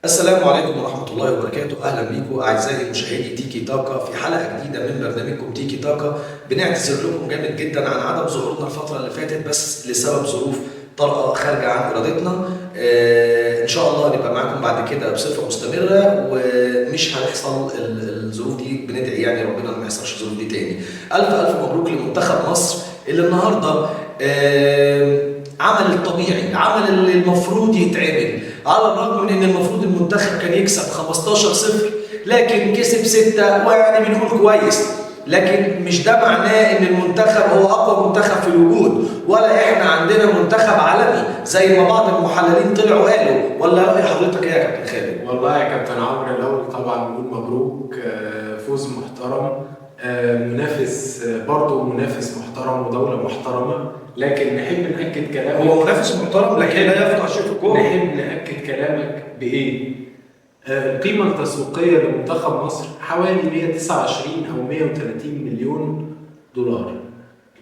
السلام عليكم ورحمة الله وبركاته. أهلا بيكم أعزائي مشاهدي تيكي تاكا في حلقة جديدة من برنامجكم تيكي تاكا. بنعتذر لكم جامد جدا عن عدم ظهورنا الفترة اللي فاتت، بس لسبب ظروف طارئة خارجة عن إرادتنا. إن شاء الله نبقى معاكم بعد كده بصفة مستمرة ومش هيحصل الظروف دي، بندعي يعني ربنا ما يحصلش الظروف دي تاني. ألف ألف مبروك لمنتخب مصر اللي النهارده عمل الطبيعي، عمل اللي المفروض يتعمل، على الرغم من ان المفروض المنتخب كان يكسب 15-0 لكن كسب 6، ويعني بنقول كويس، لكن مش ده معناه ان المنتخب هو اقوى منتخب في الوجود، ولا احنا عندنا منتخب عالمي زي ما بعض المحللين طلعوا قالوا. ولا رأي حضرتك ايه يا كابتن خالد؟ والله يا كابتن عمرو، الاول طبعا نقول مبروك، فوز محترم، منافس، برضه منافس محترم ودولة محترمة، لكن نحب نأكد كلامك. هو منافس محترم لكن لا يفقه شيء في الكورة. نحب نأكد كلامك بإيه؟ القيمة التسويقية لمنتخب مصر حوالي 129 أو 130 مليون دولار.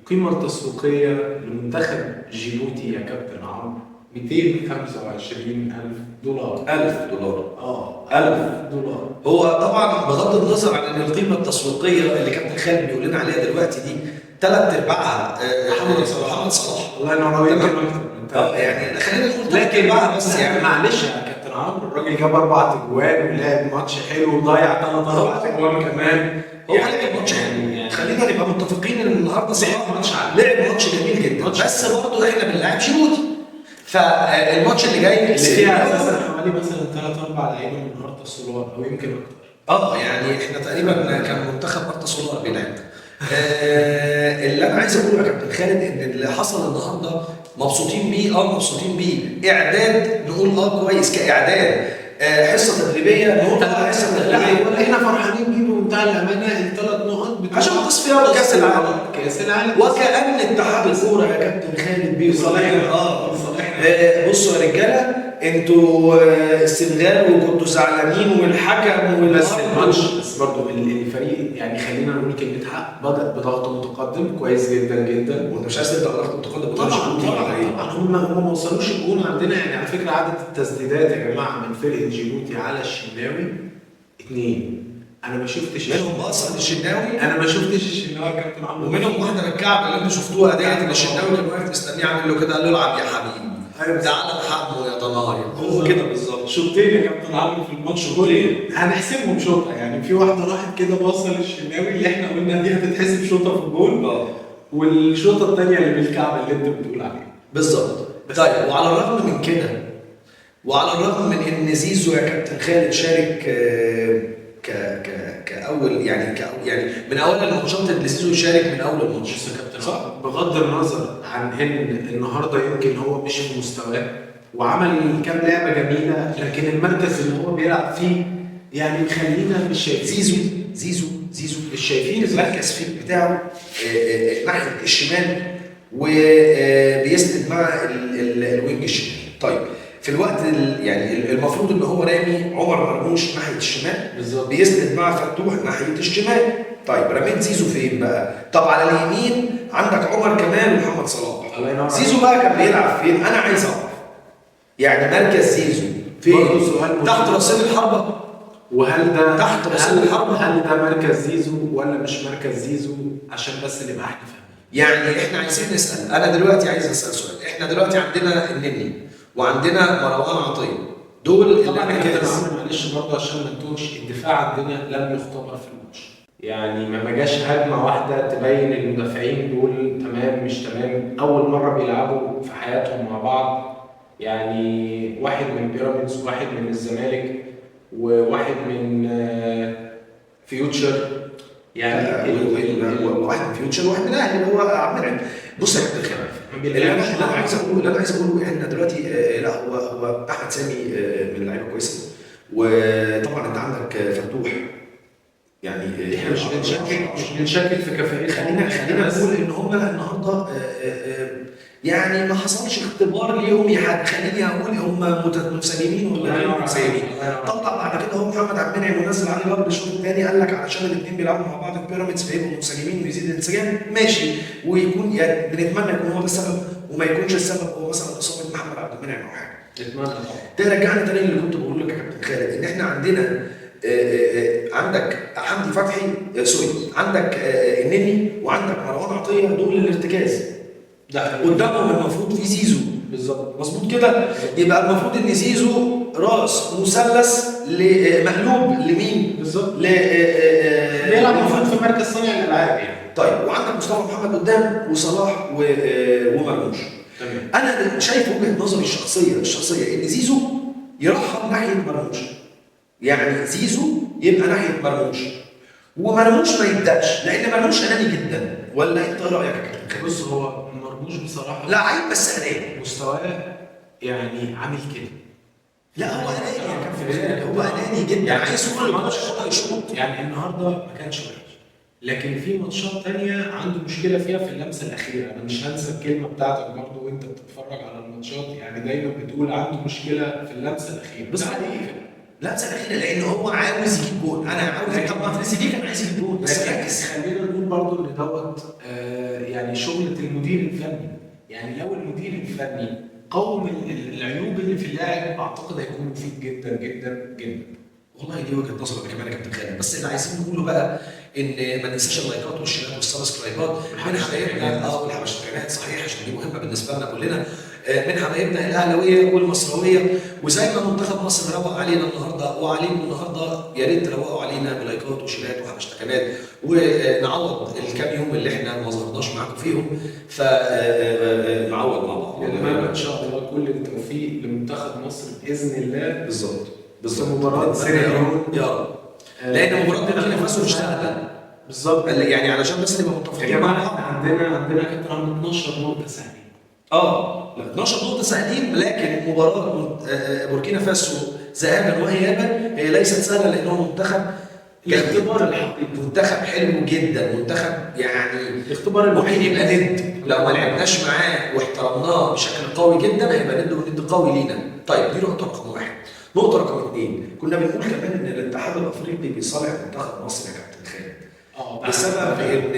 القيمة التسويقية لمنتخب جيبوتي يا كابتن عمرو 225 ألف دولار. 1000 دولار. اه، 1000 دولار. هو طبعا بغض النظر عن ان القيمة التسويقية اللي كابتن خالد بيقول لنا عليها دلوقتي دي ثلاث ارباعها محمد صلاح. محمد صلاح. الله ينور عليك. تمام. يمكن أكتر. يعني خلينا نقول ثلاث لكن ارباعها بس يعني. معلش يا كابتن عمرو، الراجل جاب اربع اجوان ولعب ماتش حلو وضيع ثلاث اربع اجوان كمان. هو لعب ماتش حلو، خلينا نبقى متفقين ان النهارده صلاح ماتش عالمي. لعب ماتش جميل جدا، ماتش بس برضه احنا بنلعب جيبوتي، فالماتش اللي جاي اللي فيها اساسا حوالي مثلا ثلاث اربع لعيبة من ارتا سولار او يمكن اكتر. يعني احنا تقريبا كان منتخب ارتا سولار بيلعب. اللي انا عايز اقوله يا كابتن خالد ان اللي حصل النهارده مبسوطين بيه، مبسوطين بيه. اعداد نقول كويس كاعداد، حصة تدريبية نقول حصة لا، تدريبية. هو اللي احنا فرحانين بيه بمنتهى الامانة الثلاث نقط بتوع عشان تصفيات كاس العالم. كاس العالم. وكأن اتحاد الكورة يا كابتن خالد بيقول بصالحنا. بصالحنا. بصوا يا رجاله، انتوا السنغال وكنتوا زعلانين والحكم بس والأرض. الماتش بس برضه الفريق، يعني خلينا نقول كلمة حق، بدا بضغط متقدم كويس جدا جدا. وانت مش عايز تبدا ضغط متقدم قدام طبعا جيبوتي ولا طبعا ايه؟ طبعا، هم ما وصلوش الجون عندنا. يعني على فكرة عدد التسديدات يا جماعة من فرقه جيبوتي على الشناوي اثنين. انا ما شفتش منهم باصة للشناوي، انا ما شفتش الشناوي يا كابتن عمرو. ومنهم واحدة بالكعب اللي انتوا شفتوها ديت، اللي الشناوي كان واقف مستنيه عامل له كده، قال له العب يا حبيبي، أيوة. تعالى الحقه يا ضنايا. هو كده بالظبط. شوطين يا كابتن عمرو في الماتش شوطين. هنحسبهم شوطه، يعني في واحدة راحت كده باصة للشناوي اللي احنا قلنا دي هتتحسب شوطه في الجون، والشوطه الثانية اللي بالكعب اللي انت بتقول عليها. بالظبط. طيب، وعلى الرغم من كده، وعلى الرغم من ان زيزو يا كابتن خالد شارك ك ك كاول يعني ك يعني من اول الماتشات اللي زيزو شارك من اول الماتش. بص يا كابتن، صح؟ بغض النظر عن ان النهارده يمكن هو مش في مستواه وعمل كام لعبه جميلة، لكن المركز اللي هو بيلعب فيه يعني مخلينا مش شايفين. زيزو زيزو زيزو مش شايفين. المركز فيه بتاعه ناحية الشمال وبيسند مع ال wing الشمال. طيب في الوقت يعني المفروض ان هو رامي عمر مرموش ناحية الشمال، بالظبط. بيسند مع فتوح ناحية الشمال. طيب رميت زيزو فين بقى؟ طب على اليمين عندك عمر كمال ومحمد صلاح. الله ينور عليك. زيزو بقى كان بيلعب فين؟ انا عايز اعرف. يعني مركز زيزو فين؟ برضه سؤال مهم. تحت راسين الحربة؟ وهل ده تحت رصيد الحرب. هل ده مركز زيزو ولا مش مركز زيزو؟ عشان بس نبقى احنا فاهمين. يعني احنا عايزين نسال، انا دلوقتي عايز اسال سؤال، احنا دلوقتي عندنا النني وعندنا مروان عطية، دول طبعا يا كابتن الارتكاز. عمرو، معلش برضه عشان ما نتوهش، الدفاع عندنا لم يختبر في الماتش. يعني ما جاش هجمة واحدة تبين المدافعين دول تمام مش تمام، اول مرة بيلعبوا في حياتهم مع بعض. يعني واحد من بيراميدز، واحد من الزمالك، وواحد من فيوتشر. يعني واحد من فيوتشر وواحد من الاهلي اللي هو عبد المنعم. بص يا كابتن خالد، ما بيلعبش. اللي انا عايز اقوله احنا دلوقتي لا هو احمد سامي من اللعيبة كويسة، وطبعا انت عندك فتوح. يعني احنا مش بنشكك في كفاءتهم. خلينا نقول ان هم النهارده يعني ما حصلش اختبار ليهم، خليني اقول هم منسجمين ولا غير منسجمين. طلع بعد كده هو محمد عبد المنعم ونزل علي جبر الشوط الثاني، قال لك علشان الاثنين بيلعبوا مع بعض في بيراميدز فيبقوا منسجمين ويزيد الانسجام، ماشي، ويكون يعني بنتمنى يكون هو ده السبب وما يكونش السبب هو مثلا اصابه محمد عبد المنعم او حاجة. نتمنى طبعا. ده رجعنا تاني اللي كنت بقول لك يا كابتن خالد. احنا عندنا عندك حمدي فتحي، sorry، عندك النني وعندك مروان عطية، دول الارتكاز ده قدامهم المفروض في زيزو. بالظبط مظبوط كده. يبقى المفروض ان زيزو راس مثلث مقلوب لمين؟ بالظبط، ل بيلعب المفروض في مركز صانع الالعاب يعني. طيب وعندك مصطفى محمد قدام وصلاح ومرموش. تمام. انا شايف وجهه نظري الشخصية ان زيزو يرحب ناحية مرموش، يعني زيزو يبقى ناحية مرموش ومرموش ما يبداش، لان مرموش اناني جدا. ولا انت ايه رايك يا كابتن؟ بص، هو مرموش بصراحة لا عيب بس اناني، مستواه يعني عامل كده. لا هو اناني يا كابتن، هو اناني جدا، يعني عايز كل ماتش يشوط. يعني النهارده ما كانش وحش، لكن في ماتشات تانية عنده مشكلة فيها في اللمسة الأخيرة. أنا مش هنسى الكلمة بتاعتك برضو وأنت بتتفرج على الماتشات، يعني دايما بتقول عنده مشكلة في اللمسة الأخيرة. بس ده حقيقي. اللمسة الأخيرة لأن هو عاوز يجيب جول. أنا عاوز، طب ما تريزيجيه كان عايز يجيب جول بس ركز. خلينا نقول برضو إن دوت يعني شغلة المدير الفني، يعني لو المدير الفني قوم العيوب اللي في اللاعب أعتقد هيكون مفيد جدا جدا جدا. والله دي وجهه نظرك كمان يا كابتن خالد، بس اللي عايزين نقوله بقى ان ما ننساش اللايكات والشيرات وال subscribe ات من حبايبنا، والحبشتكنات صحيح، عشان دي مهمة بالنسبة لنا كلنا، من حبايبنا الاهلاوية والمصراويه. وزي ما منتخب مصر روق علينا النهارده وعليكم النهارده، يا ريت تروقوا علينا بلايكات وشيرات وحبشتكنات، ونعوض الكام يوم اللي احنا ما ظهرناش معاكم فيهم، فنعوض مع بعض. نتمنى ان شاء الله كل التوفيق لمنتخب مصر باذن الله. بالظبط بالظبط، مباراة سيراليون يا رب، لان مباراة بوركينا فاسو مش سهلة. بالظبط، يعني علشان بس نبقى متفقين يا جماعة، عندنا كابتن عمرو 12 نقطة سهلين. لا 12 نقطة سهلين، لكن مباراة بوركينا فاسو ذهابا وايابا هي ليست سهلة، لانه منتخب الاختبار الحقيقي، منتخب حلو جدا، منتخب يعني الاختبار ممكن يبقى ند، لو ما لعبناش معاه واحترمناه بشكل قوي جدا هيبقى ند، وند قوي لينا. طيب دي نقطة رقم واحد. نقطة رقم اثنين، كنا بنقول كمان ان الاتحاد الافريقي بيصالح منتخب مصر يا كابتن خالد، بسبب ان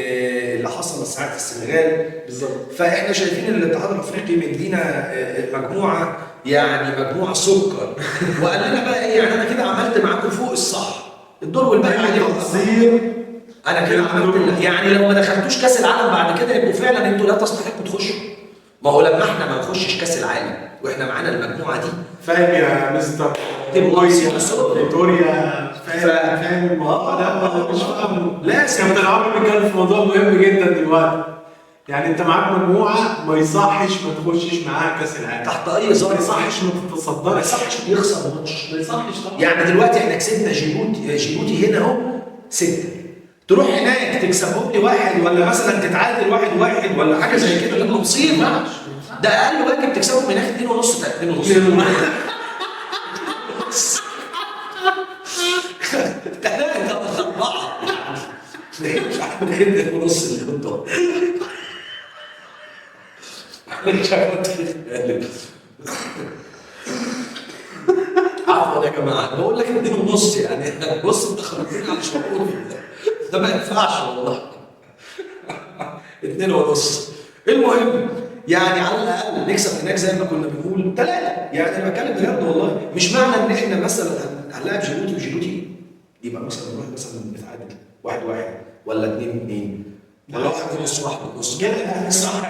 اللي حصل ساعة السنغال. بالظبط. فاحنا شايفين ان الاتحاد الافريقي مدينا مجموعة، يعني مجموعة سكر، وقال لنا بقى ايه، يعني انا كده عملت معاكم فوق الصح، الدور والباقي عليكم. انا كده عملت، يعني لو ما دخلتوش كاس العالم بعد كده يبقوا فعلا انتوا لا تستحقوا تخشوا. ما هو لما احنا ما نخشش كاس العالم واحنا معانا المجموعة دي، فاهم يا مستر فيتوريا، فاهم الموضوع ده ولا مش فاهمه؟ لازم. كابتن عمرو بيتكلم في موضوع مهم جدا دلوقتي، يعني انت معاك مجموعة ما يصحش ما تخشش معاها كاس العالم تحت اي ظرف، ما يصحش ما تتصدرش، ما يصحش يخسر ماتش، ما يصحش طبعا. يعني دلوقتي احنا كسبنا جيبوتي هنا اهو 6، تروح هناك تكسبهم لي 1، ولا مثلا تتعادل 1-1 ولا حاجة زي كده، تبقى مصيبة. ده اقل واجب تكسبهم هناك 2.5 2.5 3 ولا 4، مش عارف 2.5 اللي قدام. مش عارف. عفوا يا جماعة، بقول لك 2.5 يعني، بص انت خرجتني على شعوري ده ما ينفعش والله. 2.5. المهم يعني على الاقل نكسب هناك زي ما كنا بنقول 3، يعني انا بتكلم بجد والله، مش معنى ان احنا مثلا هنلاعب جيبوتي وجيبوتي يبقى مثلا نروح مثلا نتعادل 1-1 ولا 2-2 ولا 1.5 1.5 كده صح.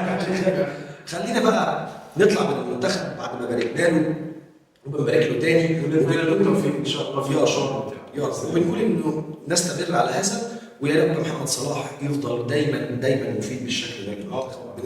خلينا بقى نطلع من المنتخب بعد ما باركنا له وبنبارك له تاني ونتمنى له التوفيق ان شاء الله في المشوار بتاعه. يا رب، وبنقول انه نستمر على هذا، ويا رب محمد صلاح يفضل دايما دايما مفيد بالشكل ده.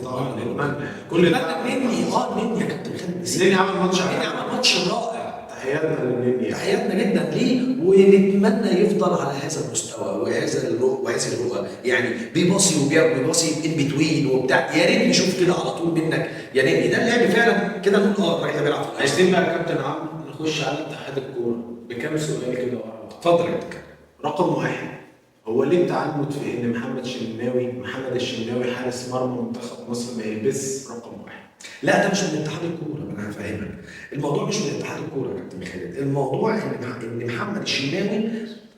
طبعا نتمنى كل مني مني يا كابتن خالد، النني عمل ماتش، النني عمل ماتش رائع، تحياتنا للنني، تحياتنا جدا ليه، ونتمنى يفضل على هذا المستوى وهذا وهذه الرؤى، يعني بيباصي وبيباصي in between وبتاع، يا ريت نشوف كده على طول منك يا نني، ده اللعب فعلا كده نقول الراجل ده بيلعب. عايزين بقى يا كابتن عمرو نخش على اتحاد الكورة بكام سؤال كده ورا بعض. اتفضل يا كابتن. رقم 1، هو ليه التعنت في ان محمد الشناوي حارس مرمى منتخب مصر ما يلبس رقم 1؟ لا ده مش من اتحاد الكورة، انا هفهمك. الموضوع مش من اتحاد الكورة يا كابتن خالد، الموضوع ان محمد الشناوي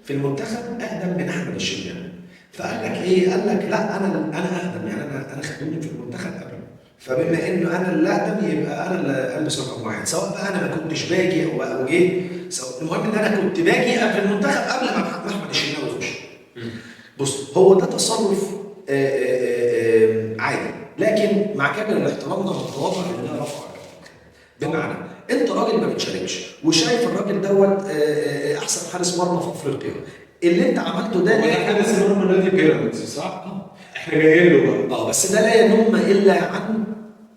في المنتخب اقدم من احمد الشناوي. فقال لك ايه؟ قال لك لا انا اقدم، يعني انا خدوني في المنتخب قبله، فبما انه انا اللي اقدم يبقى انا اللي البس رقم 1، سواء بقى انا ما كنتش باجي او جيت. سواء، المهم ان انا كنت باجي قبل المنتخب قبل ما احمد الشناوي يخش. بص، هو ده تصرف عادي، لكن مع كامل الاحترام ده متواضع ان ده رفع. بمعنى انت راجل ما بتشاركش وشايف الراجل دوت احسن حارس مرمى في افريقيا، اللي انت عملته ده هو ده حارس مرمى نادي بيراميدز صح؟ احنا جايين له بقى. بس ده لا ينم الا عن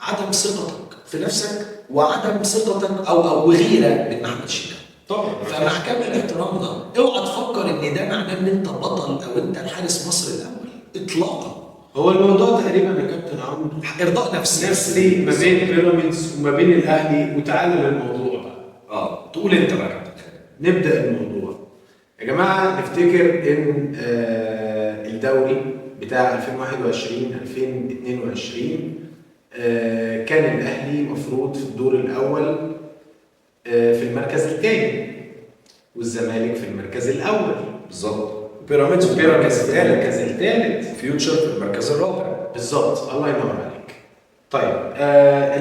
عدم ثقتك في نفسك وعدم ثقتك او غيره من احمد الشناوي. طبعا. فمع كامل احترامنا اوعى تفكر ان ده معناه ان انت بطل او انت الحارس مصر الاول اطلاقا. هو الموضوع تقريبا يا كابتن عمرو ارضاء نفسي نفسي ما بين بيراميدز وما بين الاهلي. وتعالى للموضوع بقى. تقول انت بقى يا كابتن. نبدا الموضوع يا جماعة. نفتكر ان الدوري بتاع 2021 2022 كان الاهلي مفروض في الدور الاول في المركز الثاني والزمالك في المركز الاول. بالظبط. بيراميدز في المركز في الثالث، المركز الثالث، فيوتشر في المركز الرابع. بالظبط. الله ينور عليك. طيب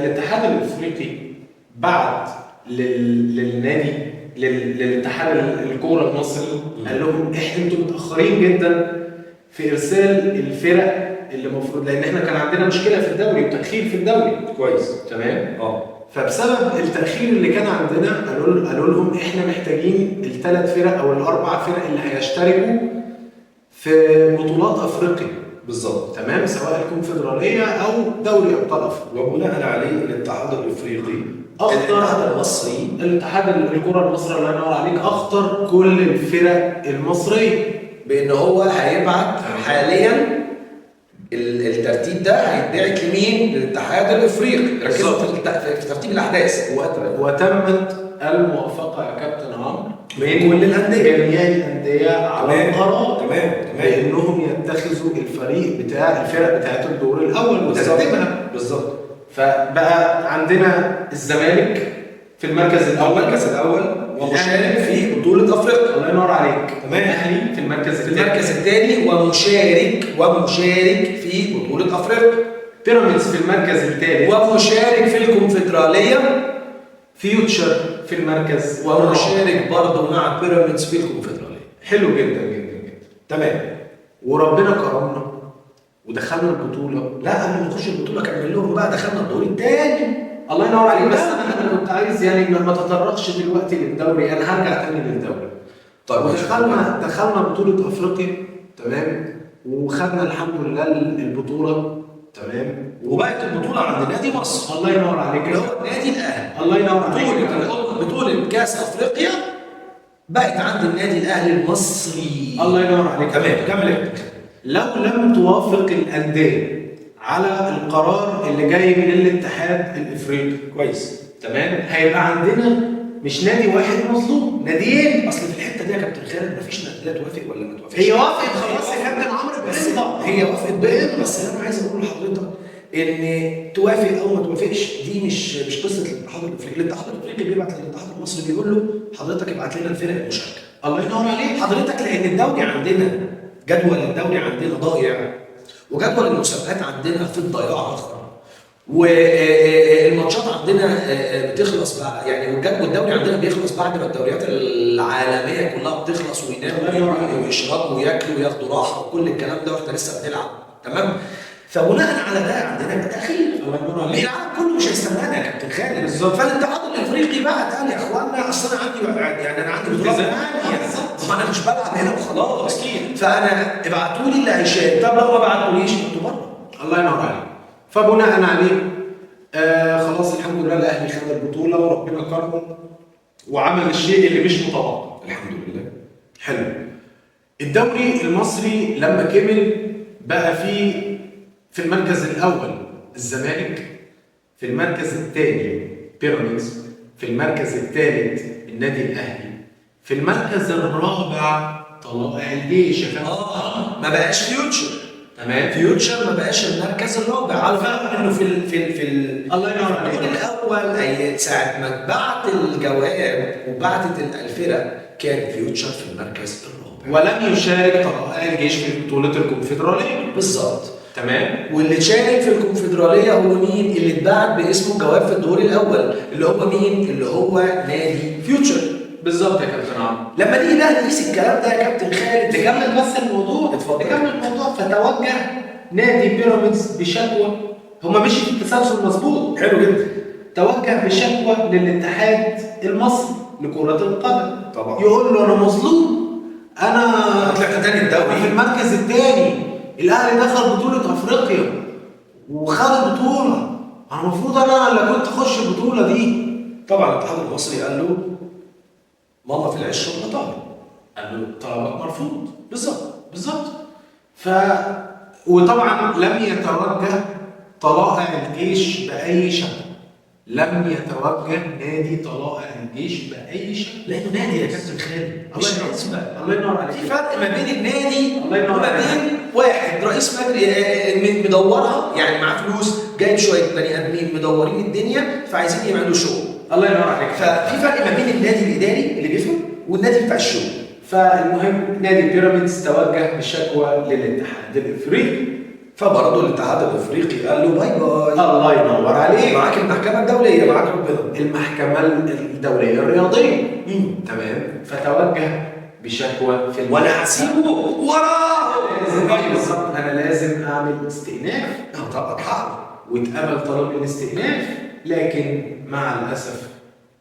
الاتحاد الافريقي بعت للنادي للاتحاد الكورة المصري، قال لهم احنا انتوا متاخرين جدا في ارسال الفرق اللي المفروض، لان احنا كان عندنا مشكلة في الدوري وتاخير في الدوري. كويس. تمام. فبسبب التاخير اللي كان عندنا قالوا لهم احنا محتاجين الثلاث فرق او الاربع فرق اللي هيشتركوا في بطولات افريقيا. بالظبط. تمام، سواء الكونفدراليه او دوري ابطال افريقيا. وبناء عليه الاتحاد الافريقي الاتحاد المصري، الاتحاد الكره المصري، الله ينور عليك، اخطر كل الفرق المصرية بان هو هيبعت حاليا الترتيب ده هيتبعت لمين؟ للاتحاد الافريقي. ركزوا في ترتيب الاحداث. وتمت الموافقة يا كابتن عمرو من كل الاندية، جميع الاندية على القرار. تمام. بانهم يتخذوا الفريق بتاع الفرق بتاعت الدور الاول وترتيبها. بالظبط. فبقى عندنا الزمالك في المركز الاول، المركز الاول ومشارك في بطوله افريقيا. الله ينور عليك. تمام. الاهلي في المركز في المركز الثاني ومشارك في بطوله افريقيا. بيراميدز في المركز الثالث ومشارك في الكونفدراليه. فيوتشر في المركز الرابع ومشارك برضه مع بيراميدز في الكونفدراليه. حلو جدا جدا جدا. تمام. وربنا كرمنا ودخلنا البطولة. لا، قبل ما نخش البطولة كمل لهم بقى، دخلنا الدور الثاني. الله ينور عليك. بس انا كنت عايز يعني ما تطرقش دلوقتي للدوري، انا هرجع تاني للدوري. طيب ودخلنا بطوله افريقيا. تمام. وخدنا الحمد لله البطولة. تمام. وبقت البطولة عند نادي مصر الله ينور عليك. اللي هو النادي الاهلي. الله ينور عليك. بطوله كاس افريقيا بقت عند النادي الاهلي المصري. الله ينور عليك. تمام، كمل. لو لم توافق الاندية على القرار اللي جاي من الاتحاد الافريقي، كويس، تمام، هيبقى عندنا مش نادي واحد مظلوم، ناديين. اصل في الحتة دي يا كابتن خالد مفيش ناديه توافق ولا ما توافقش. هي وافقت خلاص يا كابتن عمرو، بس هي وافقت بإيه؟ بس اللي انا عايز اقوله لحضرتك ان توافق او ما توافقش دي مش قصة الاتحاد الافريقي. الاتحاد الافريقي بيبعت للاتحاد المصري بيقول له حضرتك ابعت لنا الفرق المشاركة. الله ينور عليك حضرتك، لان الدوري عندنا، جدول الدوري عندنا ضايع، وجدول المسابقات عندنا في الضياع اخر، والماتشات عندنا بتخلص بقى يعني، والجدول الدوري عندنا بيخلص بعد ما الدوريات العالمية كلها بتخلص، ويناموا ويشربوا وياكلوا وياخدوا راحة وكل الكلام ده، واحنا لسه بنلعب. تمام. فبناء على ده عندنا تاخير. الله ينور عليك. العالم كله مش هيستنانا يا كابتن خالد. بالظبط. فالاتحاد الافريقي بقى قال يا اخوانا اصل انا عندي يعني انا عندي بطولات بالظبط. ما انا مش بلعب هنا وخلاص. اكيد. فانا ابعتوا لي اللي هيشارك. طب لو ما بعتوليش انتوا بره. الله ينور عليك. فبناء عليه خلاص الحمد لله الاهلي خد البطولة وربنا كرمه وعمل الشيء اللي مش متوقع. الحمد لله. حلو. الدوري المصري لما كمل بقى فيه في المركز الاول الزمالك، في المركز الثاني بيراميدز، في المركز الثالث النادي الاهلي، في المركز الرابع طلائع الجيش يا فندم. ما بقاش فيوتشر. تمام. فيوتشر ما بقاش المركز الرابع، على الرغم انه في ال في ال في ال الله ينور عليك. الدور الاول، اي ساعة ما اتبعت الجواب وبعتت الفرق كان فيوتشر في المركز الرابع. ولم يشارك طلائع الجيش في بطوله الكونفدراليه. بالظبط. تمام. واللي شارك في الكونفدراليه هو مين؟ اللي اتبعت باسمه الجواب في الدور الاول، اللي هو مين؟ اللي هو نادي فيوتشر. بالظبط يا كابتن عمرو. لما نيجي بقى نقيس الكلام ده يا كابتن خالد، نكمل بس الموضوع. اتفضل. نكمل الموضوع. فتوجه نادي بيراميدز بشكوى، هما مشي في التسلسل مظبوط. حلو جدا. توجه بشكوى للاتحاد المصري لكرة القدم. طبعا. يقول له انا مظلوم، انا طلعت تاني الدوري في المركز الثاني، الاهلي دخل بطولة افريقيا وخد البطولة، انا المفروض انا اللي كنت اخش البطولة دي. طبعا الاتحاد المصري قال له ماما في العش ولا طالب، قال له طلبك مرفوض. بالظبط بالظبط. وطبعا لم يتوجه طلائع الجيش باي شكل، لم يتوجه نادي طلائع الجيش باي شكل، لانه نادي يا كابتن خالد، مش حزب. الله ينور عليك. في فرق ما بين النادي الله ينور وما بين واحد رئيس مجلس مدورها، يعني معاه فلوس، جايب شوية بني ادمين مدورين الدنيا، فعايزين يعملوا شغل. الله ينور عليك. ففي فرق ما بين النادي الاداري اللي بيفهم والنادي بتاع الشغل. فالمهم نادي بيراميدز توجه بشكوى للاتحاد الافريقي، فبرضه الاتحاد الافريقي قال له bye bye. الله ينور عليك، معاك المحكمة الدولية، معاك ربنا، المحكمة الدولية الرياضية. تمام. فتوجه بشكوى في وانا هسيبه وراه. بالظبط، انا لازم اعمل استئناف. طبعا حقه. واتقبل طلب الاستئناف، لكن مع الاسف،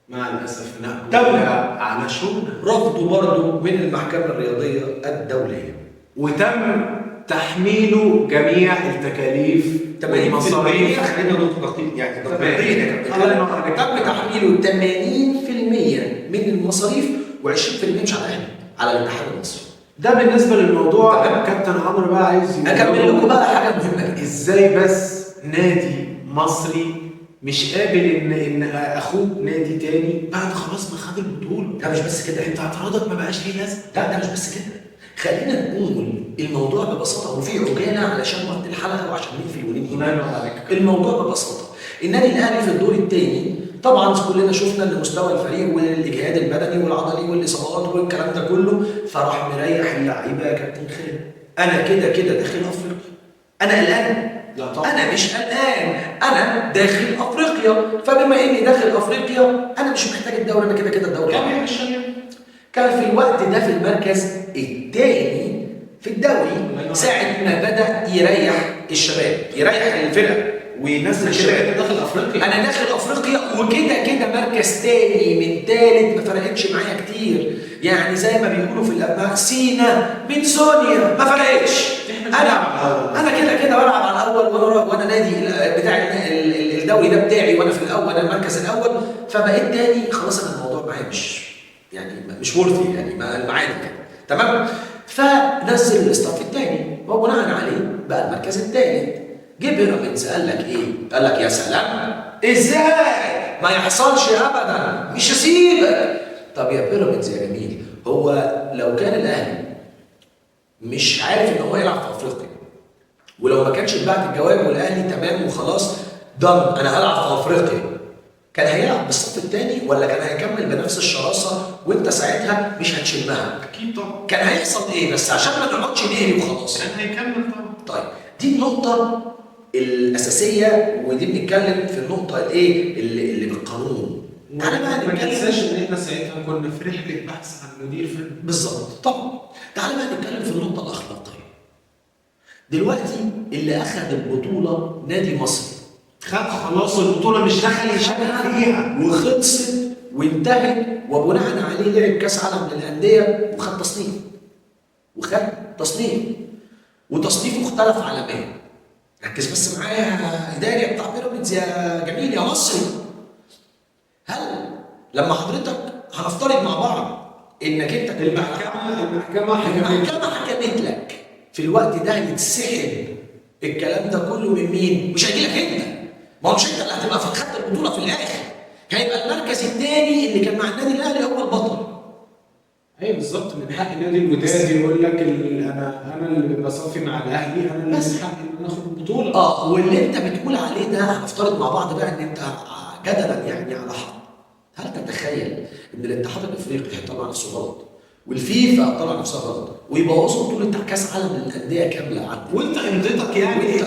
مع الاسف تم على شونه رفضه برضه من المحكمة الرياضية الدولية، وتم تحميله جميع التكاليف والمصاريف. خلينا دقيق يعني دقيقين يا كابتن. تم تحميله 80% من المصاريف و20% مش على الاهلي، على الاتحاد المصري. ده بالنسبة للموضوع. كابتن عمرو بقى عايز اكمل لكم بقى حاجة مهمة جدا. ازاي بس نادي مصري مش قابل ان اخوه نادي تاني بعد خلاص ما خد البطولة؟ ده مش بس كده، انت اعتراضك ما بقاش ليه لازمه. لا ده مش بس كده، خلينا نقول الموضوع ببساطة، وفي عجالة علشان وقت الحلقة وعشان نقفل وننهي. الموضوع ببساطة، النادي الاهلي في الدور الثاني طبعا كلنا شفنا ان مستوى الفريق والاجهاد البدني والعضلي والاصابات والكلام ده كله، فراح مريح اللعيبة يا كابتن خالد. انا كده كده داخل افريقيا، انا قلقان؟ لا طبعا انا مش قلقان، انا داخل افريقيا، فبما اني داخل افريقيا انا مش محتاج الدوري، انا كده كده الدوري. كان في الوقت ده في المركز الثاني في الدوري، ساعة ما بدأ يريح الشباب، يريح الفرقة وينزل الشباب. انا داخل افريقيا، انا داخل افريقيا وكده كده مركز ثاني من ثالث، ما فرقتش معايا كتير، يعني زي ما بيقولوا في الابناء سينا من سونيا، ما فرقتش. انا كده كده بلعب على الاول، وانا نادي بتاع الدوري ده بتاعي، وانا في الاول، انا المركز الاول، فبقيت تاني خلاص. انا الموضوع معايا مش يعني مش ورثي، يعني معانا كده تمام. فنزل ال staff الثاني، وبناء عليه بقى المركز الثالث. جه بيراميدز قال لك ايه؟ قال لك يا سلام، ازاي؟ ما يحصلش ابدا، مش هسيبك. طب يا بيراميدز يا جميل، هو لو كان الاهلي مش عارف ان هو يلعب في افريقيا، ولو ما كانش اتبعت الجواب والاهلي تمام وخلاص done انا هلعب في افريقيا، كان هيلعب بالصف الثاني ولا كان هيكمل بنفس الشراسه وانت ساعتها مش هتشمها؟ اكيد طبعا. كان هيحصل ايه؟ بس عشان ما نقعدش نهري وخلاص. كان هيكمل طبعا. طيب دي النقطة الاساسية، ودي بنتكلم في النقطة الايه اللي بالقانون. تعالى بقى نتكلم، ما ننساش ان احنا ساعتها كنا في رحله بحث عن مدير فني. بالظبط. طبعا تعالى بقى نتكلم في النقطة الاخلاقية. دلوقتي اللي اخذ البطولة نادي مصري، خد خلاص البطولة، مش دخل يشارك فيها، وخلصت وانتهت، وبناء عليه لعب كاس عالم للاندية وخد تصنيف، وخد تصنيف، وتصنيفه اختلف عالميا. ركز بس معايا يا اداري بتاع بيراميدز يا جميل يا مصري. هل لما حضرتك هنفترض مع بعض انك انت المحكمة حكمت لك في الوقت ده، هيتسحب الكلام ده كله من مين؟ مش هيجي لك انت، ما هو مش انت اللي هتبقى في خدت البطولة في الاخر، هيبقى المركز الثاني اللي كان مع النادي الاهلي هو البطل. ايوه بالظبط، من حق النادي الوداد يقول لك انا اللي بصفي مع الاهلي، انا اللي من حقي ان انا اخد البطولة. واللي انت بتقول عليه ده هنفترض مع بعض بقى ان انت جدلا يعني على حق. هل تتخيل ان الاتحاد الافريقي هيطلع نفسه غلط، والفيفا هتطلع نفسها غلط، ويبوظوا بطوله كاس عالم للاندية كاملة عندك، وانت امضتك يعني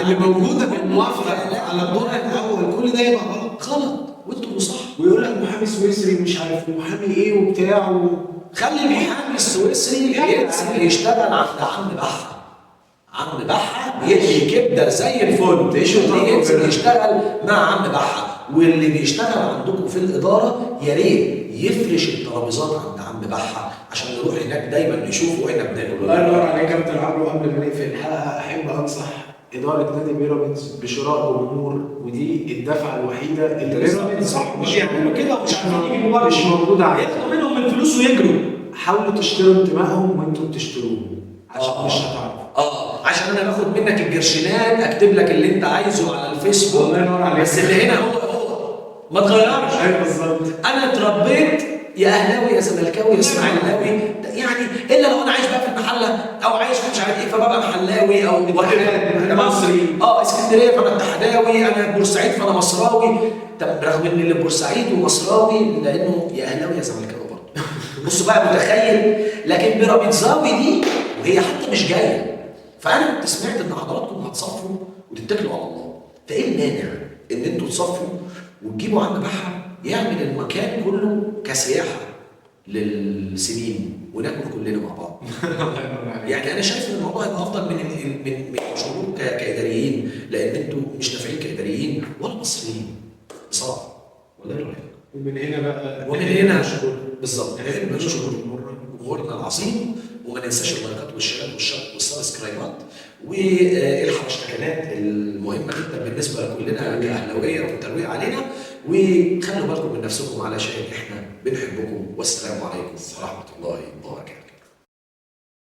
اللي موجودة بالموافقة على الدور الاول، كل ده يبقى غلط غلط، وانتوا اللي صح. ويقول لك محامي محامي سويسري مش عارف محامي ايه وبتاع. خلي المحامي السويسري ينزل يشتغل عند عم بحه. عم بحه بيدي كبده زي الفل، ينزل يشتغل مع عم بحه. واللي بيشتغل عندكم في الادارة يا ريت يفرش الترابيزات عند عم بحه عشان نروح هناك دايما نشوفه واحنا بناكل. الله ينور عليك يا كابتن عمرو. قبل ما نقفل الحلقة احب انصح ادارة نادي بيراميدز بشراء جمهور، ودي الدفعة الوحيدة اللي بيراميدز صح مش يعملوا كده ومش عارفين يجيبوا برضه، مش موجودة عندهم، ياخدوا منهم الفلوس ويجروا. حاولوا تشتروا انتمائهم وانتوا بتشتروهم عشان مش هتعرفوا. عشان انا باخد منك الجرشينات اكتب لك اللي انت عايزه على الفيسبوك. الله ينور عليك. بس اللي هنا هو ما تغيرش. ايوه بالظبط. انا اتربيت يا اهلاوي يا زملكاوي يا اسماعيلاوي، يعني الا لو انا عايش بقى في المحلة او عايش في مش عارف ايه فببقى محلاوي او مصري. اسكندرية فانا اتحداوي، انا بورسعيد فانا مصراوي. طب رغم ان اللي بورسعيد ومصراوي لانه يا اهلاوي يا زملكاوي برضه. بص بقى متخيل. لكن بيراميدزاوي دي وهي حتى مش جاية. فانا كنت سمعت ان حضراتكم هتصفوا وتتكلوا على الله، فايه المانع ان انتوا تصفوا وتجيبوا عم بحه يعمل المكان كله كسياحه للسنين وناكل كلنا مع بعض. يعني انا شايف ان الموضوع هيبقى افضل من من من شغلكم كاداريين، لان انتوا مش نافعين كاداريين ولا مصريين بصراحة. ولا ايه رايك؟ ومن هنا بقى، ومن هنا بالظبط نشكر جمهورنا العظيم، وما ننساش اللايكات والشيرات والسبسكرايبات والحبشتكنات المهمة جدا بالنسبة لكلنا كاهلاويه والترويق علينا. وخلوا بالكم من نفسكم علشان احنا بنحبكم. والسلام عليكم ورحمة الله وبركاته.